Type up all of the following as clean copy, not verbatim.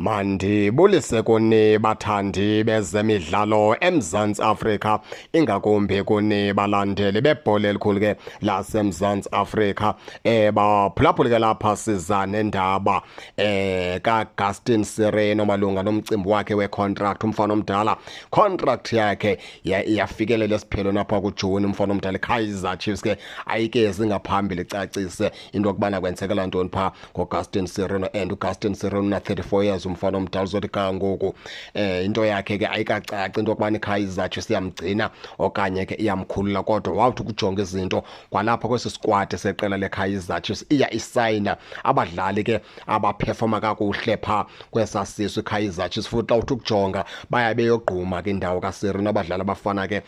Mandibulise kuni bathandi bezemidlalo eMzantsi Afrika, ingakumbi kuni balandeli bebhola elikhulu ke laseMzantsi Afrika. Baphulaphuli ke lapha siza nendaba kaGaston Sirino malunga nomcimbi wakhe wecontract. Umfana omdala, contract yakhe iyafikelela esiphelweni apha kuJuni. Umfana omdala, iKaizer Chiefs ke ayikezi ngaphambili icacise into yokubana kwenzekela ntoni phaa ngoGaston Sirino. And uGaston Sirino una-34 years, umfana omdala, uzothi ka ngoku into yakhe ke ayikacaci into yokubana iKaizer Chiefs iyamgcina okanye ke iyamkhulula. Kodwa wawuthi ukujonga izinto kwalapha kwesi squad seqela leKaizer Chiefs, iya isayina abadlali ke abaperforma kakuhle phaa kwesa sisu iKaizer Chiefs, futhi xa uthi ukujonga baya beyogquma ke indawo kaSirino, abadlali abafana ke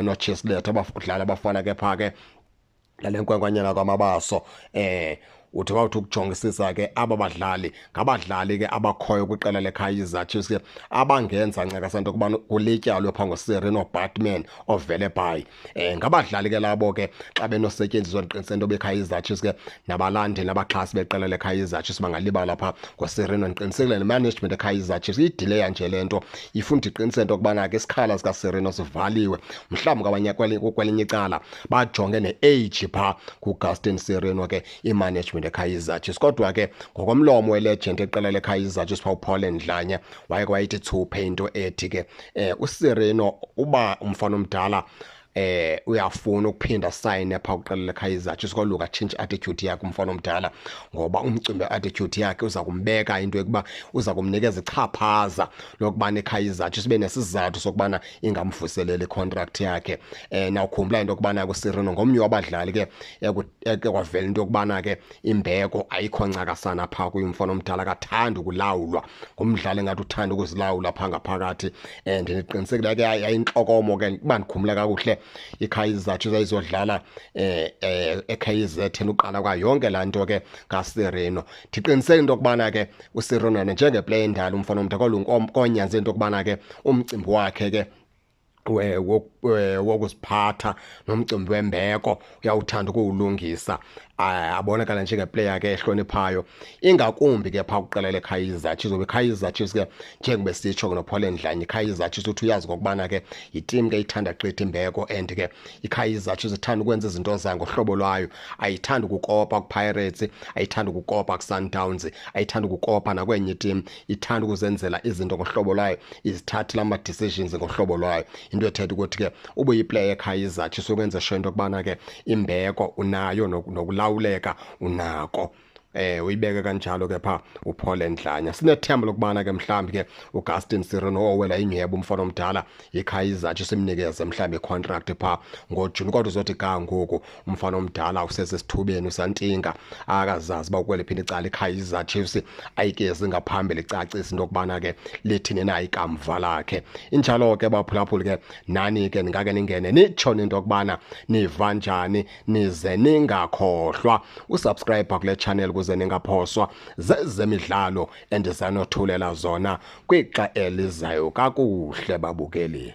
noChislett, abadlali abafana ke phaa ke lale nkwenkwanyana kwaMabaso. Uthi wawuthi ukujongisisa ke, aba badlali ngabadlali ke abakhoyo kwiqela leKaizer Chiefs ke abangenza ncakasana into yokubana kulityalwe phaa ngoSirino Batman ovele bhayi. Ngabadlali ke labo ke xa benosetyenziswa, ndiqiniseke into beKaizer Chiefs ke nabalandeli nabaxhasi beqela leKaizer Chiefs bangalibala phaa ngoSirino. Ndiqinisekile nemanagement eKaizer Chiefs iyidileya nje le nto, ifuna iqiniseke into yokubana ke isikhala sikaSirino sivaliwe. Mhlawumbi kwabanye kwelinye icala bajonge ne-age phaa kuGaston Sirino ke imanagement eKaizer Chiefs. Kodwa ke ngokomlomo welegend eqela leKaizer Chiefs phaa uPaul Ndlanya, waye kwayithi thuphe into ethi ke uSirino, uba umfana omdala uyafuna ukuphinda sign phaa kuqela leKaizer Chiefs, koluka atshintshe attitude yakhe umfana omdala, ngoba umcimbi attitude yakhe uza kumbeka into yokuba uza kumnikeza ichaphaza lokubana iKaizer Chiefs ibe nesizathu sokubana ingamvuseleli icontract yakhe. Nawukhumbula into yokubana kuSirino ngomnye wabadlali ke eke kwavela into yokubana ke imbeko ayikho ncakasana phaa kuye. Umfana omdala akathandi ukulawulwa, ngumdlali engathi uthanda ukuzilawula phaa ngaphakathi. Ndiqinisekile ke yayintlokomo ke, uba ndikhumbula kakuhle, iKaizer Chiefs ayizodlala eKZN uqala kwayo yonke laa nto ke kaSirino. Ndiqiniseke into yokubana ke uSirino njengeplayer endala, umfana omdala, konyanzeleka into yokubana ke umcimbi wakhe ke wokuziphatha nomcimbi wembeko uyawuthanda ukuwulungisa, abonakala njengeplayer ke ehloniphayo, ingakumbi ke phaa kuqela leKaizer Chiefs, ngoba iKaizer Chiefs ke, njengoba sitsho ke noPaul Ndlanya, iKaizer Chiefs uthi uyazi ngokubana ke yiteam ke ithanda gqithi imbeko, and ke iKaizer Chiefs ithanda ukwenza izinto zayo ngohlobo lwayo. Ayithandi ukukopa kuPirates, ayithandi ukukopa kuSundowns, ayithandi ukukopa nakwenye iteam, ithanda ukuzenzela izinto ngohlobo lwayo, izithathela ama-decisions ngohlobo lwayo. Into ethetha ukuthi ke ubuyiplayer eKaizer Chiefs, ukwenza sure into yokubana ke imbeko unayo, nokulawuleka unako. Uyibeke kanjalo ke pha uPaul Ndlanya. Sinethemba lokubana ke mhlambi ke uGaston Sirino owela inywebo, umfana omdala, iKaizer Chiefs simnikeze mhlambi icontract pha ngoJune. Kodwa uzothi ga ngoku umfana omdala usesesithubeni, usantinga, akazazi uba kweliphi icala. iKaizer Chiefs ayikezi ngaphambili icacisa into yokubana ke lithini na ikamva lakhe. Injalo ke baphulaphuli ke, nani ke ningake ningene nitsho into yokubana niva njani, nize ningakhohlwa usubscribe kule channel ukuze ningaphoswa zezemidlalo endizanothulela zona kwixa elizayo. Kakuhle babukeli.